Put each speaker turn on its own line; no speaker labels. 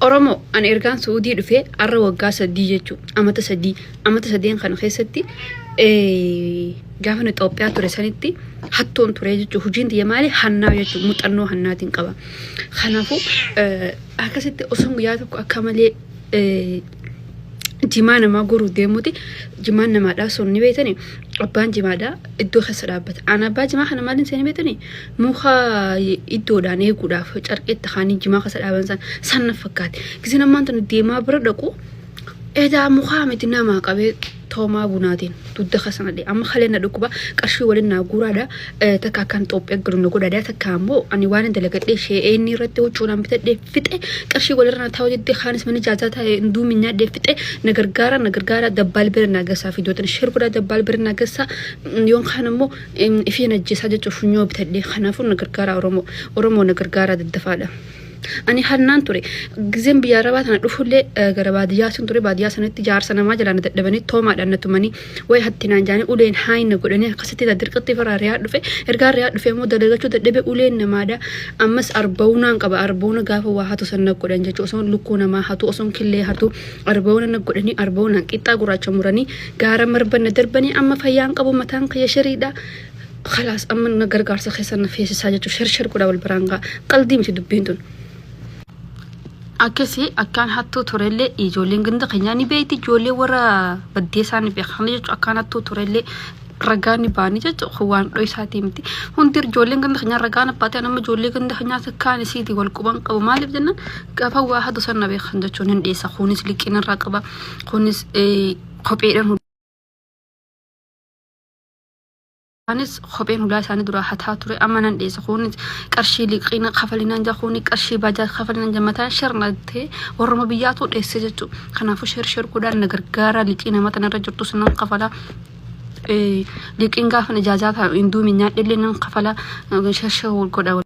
Oromo ani ergaan Su'uudii dhufee arra waggaa 3 jechuu amata 3 amata sadeen kana keessatti gaafa ani Itoophiyaa ture sanitti hattuun ture jechuu hojiin tiyya maali hannaa jechuu muuxannoo hannaatiin qaba. Kanaafuu akkasitti osoo guyyaa tokko akka malee jimaa namaa goruu deemuuti jimaan namaadhaa sun ni beektani abbaan jimaadhaa iddoo keessa dhaabbata. Aan abbaa jimaa kana maaliin seeni beektani muka iddoodhaan eeguudhaaf carqeetti kaanii jimaa keessa dhaaban san san na fakkaate. Gizeen ammaan tana deemaa bira dhaqu edaa mukaa miti namaa qabee toomaa bunaatiin dugda keessa na dhee amma kalee na dhukkuba qarshii waliin naa guuraadha takka akkaan Itoophiyaa galu na godhaadha takka ammoo ani waan hin dalagadhee ishee eenni irratti huccuudhaan bitadhee fixe qarshii walirra na taa'u jettee kaanis mana jaajaa taa'e hunduu minyaadhee fixe na gargaara na gargaara dabbaal bira naa gassaa fiidootan sheer godhaa dabbaal bira naa gassaa yoon kaan ammoo ifee na ajjeesaa jechuun funyoo bitadhee kanaafuu na gargaara Oromoo Oromoo na gargaara daddafaadha. Ani hannaan ture. Gizeen biyya arabaa tana dhufullee gara baadiyyaa sun ture. Baadiyyaa sanatti jaarsa namaa jalaa na dadhabanii toomaadhaan na tumanii wayi hatti naan jaanii uleen haayin na godhanii akkasitti dirqatti irraa riyaa dhufe. Ergaa riyaa dhufe immoo dalagachuu dadhabe uleen namaadha. Ammas arba'uunaan qaba. Arba'uuna gaafa waa hatu san na godhan jechuudha. Osoon lukkuu namaa hatu osoon killee hatu arba'uuna na godhanii arba'uunaan qixxaa gurraacha muranii gaara marban na darbanii amma fayyaan qabu mataan kiyya shiriidha. Khalaas amma na gargaarsa keessan na feesisaa jechuun sher sher godhaa wal biraan ga'a. Qaldii miti dubbiin tun. Akkasii akkaan hattuu turellee ijoolleen ganda keenyaa ni beekti ijoollee warra baddeessaa ni beeka. Kana jechuun akkaan hattuu turellee ragaa ni baanii jechuun kun waan dhoysaatii miti. Hundi ijoolleen ganda keenyaa ragaa na baatee nama ijoollee ganda keenyaa takkaan isiitii wal quban qabu maaliif jennaan gaafa waa hatu san na beekan jechuun hin dhiyeessa. Kunis liqiin irraa qaba. Kunis kopheedhaan Anis kopheen hulaa isaanii duraa hataa ture amma nan dheessa kunis qarshii liqiina kafalinaan jaa kuni qarshii bajaaj kafalinaan jaa mataan shar na ta'e warruma biyyaatu dheesse jechuudha. Kanaafuu shar shar godhaan na gargaara liqii nama tanarra jirtus nan kafala. Liqiin gaafa ijaajaa taa'u hin duumi nyaadhellee nan kafala shar shar godha.